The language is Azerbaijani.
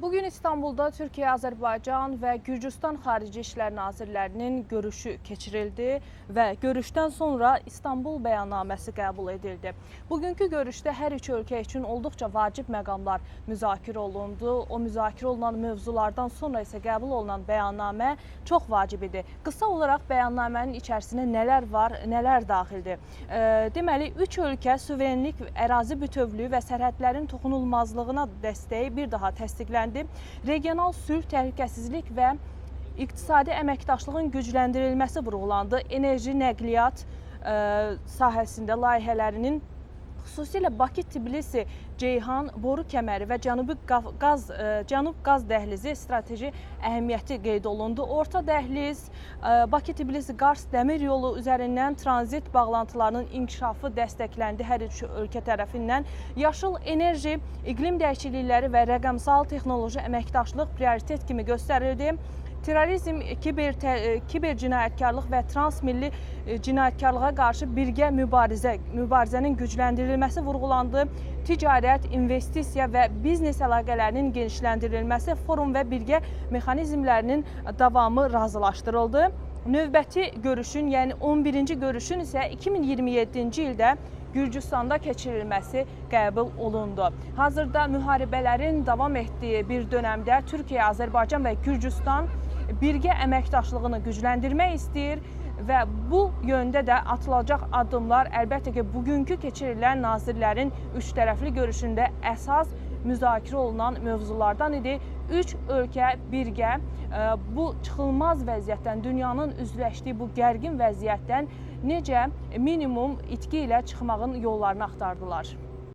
Bugün İstanbulda Türkiyə, Azərbaycan və Gürcüstan Xarici İşlər Nazirlərinin görüşü keçirildi və görüşdən sonra İstanbul bəyannaməsi qəbul edildi. Bugünkü görüşdə hər üç ölkə üçün olduqca vacib məqamlar müzakirə olundu. O müzakirə olunan mövzulardan sonra isə qəbul olunan bəyannamə çox vacib idi. Qısa olaraq bəyannamənin içərisində nələr var, nələr daxildir? Deməli, üç ölkə suverenlik, ərazi bütövlüyü və sərhədlərin toxunulmazlığına dəstəyi bir daha təsdiqləndi. Regional sülh, təhlükəsizlik və iqtisadi əməkdaşlığın gücləndirilməsi vurğulandı. Enerji, nəqliyyat sahəsində layihələrinin, xüsusilə Bakı-Tbilisi, Ceyhan, boru kəməri və Cənub qaz dəhlizi strateji əhəmiyyəti qeyd olundu. Orta dəhliz, Bakı-Tbilisi-Qars dəmir yolu üzərindən tranzit bağlantılarının inkişafı dəstəkləndi hər üç ölkə tərəfindən. Yaşıl enerji, iqlim dəyişiklikləri və rəqəmsal texnoloji əməkdaşlıq prioritet kimi göstərildi. Terrorizm, kiber cinayətkarlıq və transmilli cinayətkarlığa qarşı birgə mübarizənin gücləndirilməsi vurğulandı. Ticarət, investisiya və biznes əlaqələrinin genişləndirilməsi, forum və birgə mexanizmlərinin davamı razılaşdırıldı. Növbəti görüşün, yəni 11-ci görüşün isə 2027-ci ildə Gürcüstanda keçirilməsi qəbul olundu. Hazırda müharibələrin davam etdiyi bir dönəmdə Türkiyə, Azərbaycan və Gürcüstan birgə əməkdaşlığını gücləndirmək istəyir və bu yöndə də atılacaq addımlar əlbəttə ki, bugünkü keçirilən nazirlərin üç tərəfli görüşündə əsas müzakirə olunan mövzulardan idi. Üç ölkə birgə bu çıxılmaz vəziyyətdən, dünyanın üzləşdiyi bu gərgin vəziyyətdən necə minimum itki ilə çıxmağın yollarını axtardılar.